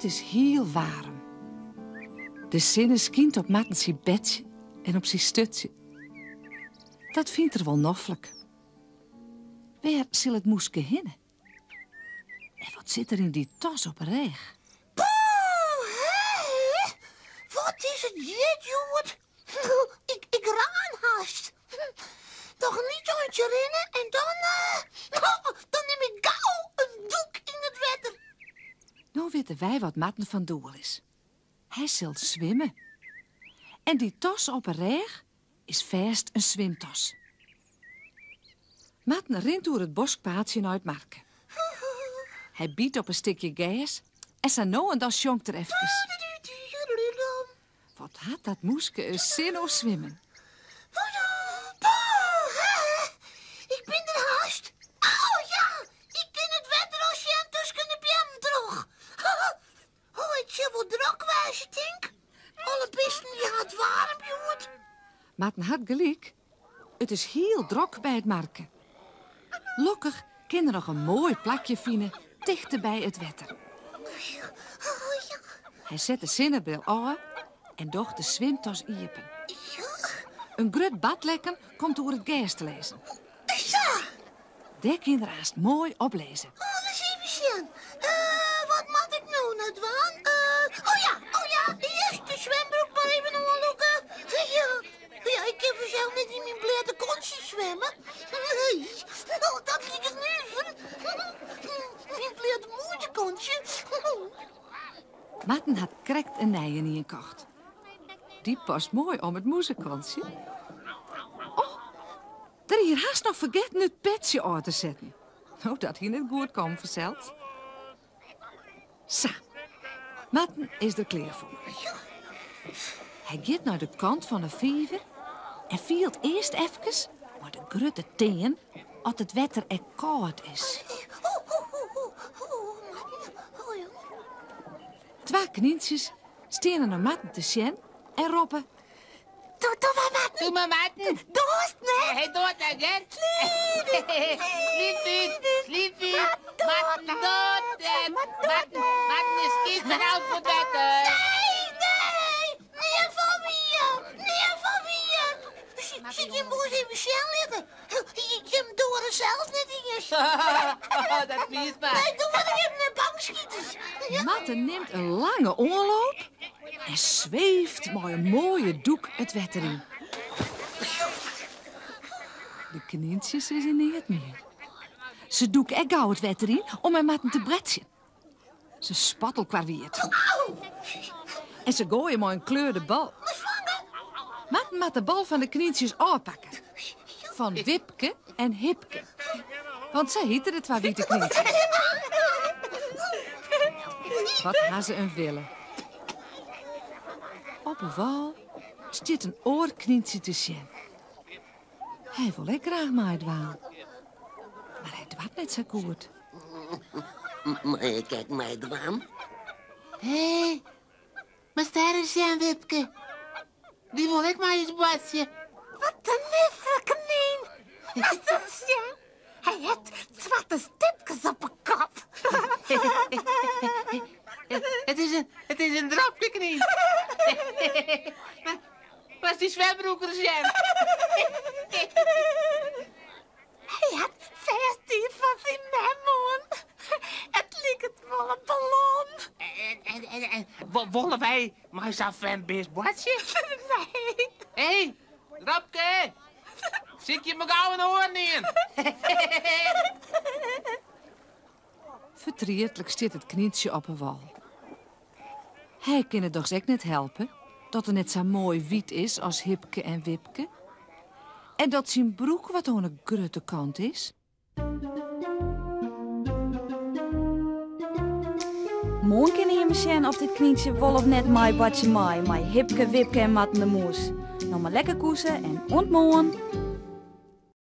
It is hiel waarm. De sinne skynt op Marten syn bedsje en op syn sturtsje. Dat fynt er wol noflik. Wêr sil it moeske hinne? En wat sit der yn dy tas op 'e rêch? Poeh, hè? Wat is it hjit hjoed? Ik, ik raan hast. Noch in lyts eintsje rinne en dan, dan nim ik gau in dûk yn it wetter. No witte wy wat Marten fan doel is. Hy sil swimme. En dy tas op 'e rêch is fêst in swimtas. Marten rint oer it boskpaadsje nei it marke. Hy byt op in stikje gers en sa no en dan sjongt er efkes. Wat hat dat moeske in sin oan swimmen. Ik bin der hast. Oh ja, ik kin it wetter al sjen tusken de beammen troch. Oh, it sil wol drok wêze, tink. Alle bisten dy ha it waarm hjoed. Marten hat gelyk. It is hiel drok by it marke. Lokkich kin er noch in moai plakje fine tichteby it wetter. Hy set de sinnebril ôf en docht de swimtas iepen. In grut badlekken komt oer it gers te lizzen. Dêr kin er aanst moai op lizze. Oh, ris even sjen. Eh, wat moat ik no no dwaan? Eh, oh ja, oh ja, earst de swembroek mar even oanlûke. Ja, ja, ik kin fansels net yn myn bleate kontsje swimme. Nee, oh, dat liket nuver. Myn bleate mûzekontsje. Marten hat krekt in nijenien kocht. Dy past moai om it mûzekontsje. Oh, Der hie er hast noch fergetten it petsje ôf te setten. No, dat hie net goed kommen fansels. Sa, Marten is der klear foar. Hy giet nei de kant fan 'e fiver en fielt earst efkes mei de grutte tean oft it wetter ek kâld is. Twa knyntsjes steane nei Marten te sjen en roppe. Doe, doe mar Marten. Doe mar Marten. Doarst net. Hy doart net, hear. Sliep út, sliep út. Marten doart net. Marten, Marten is skiep en oud foar it wetter. Nee, nee. Nea fan wier. Nea fan wier. Sil ik jim wolris even sjen litte. Jim doare sels net iens. Dat wiest mar. Wy doare jim net bangskiters. Marten nimt in lange oanloop en sweeft mei in moaie dûk it wetter yn. De knyntsjes sizze neat mear. Se dûke ek gau it wetter yn om mei Marten te boartsjen. Se spatte elkoar wiet. En se goaie mei in kleurde bal. Marten moat de bal fan de knyntsjes ôfpakke. Fan Wipke en Hipke. Want sa hjitte de twa wite knyntsjes. Wat ha se in wille. Op 'e wâl stiet in oar knyntsje te sjen. Hy wol ek graach meidwaan. Mar hy doart net sa goed. Mei ik ek meidwaan? Hé, moatst dêr ris sjen, Wipke. Dy wol ek mei ús boartsje. Wat in nuvere knyn. Moatst ris sjen. Hy hat swarte stipkes op 'e kop. It is in, it is in dropke knyn. Moatst dy swembroek ris sjen. Hy hat fêst dy fan syn mem oan. It liket wol in ballon. En, en, en, en wolle wy mei sa'n frjemd bist boartsje? Nee. Hé, Dropke! Sykje mar gau in oaren ien. Fertrietlik stiet it knyntsje op 'e wâl. Hy kin it dochs ek net helpe dat er net sa moai wyt is as Hipke en Wipke en dat syn broek wat oan 'e grutte kant is. Moarn kinne jimme sjen oft dit knyntsje wol of net meiboartsje mei mei Hipke, Wipke en Marten de Mûs. No mar lekker koese en oant moarn!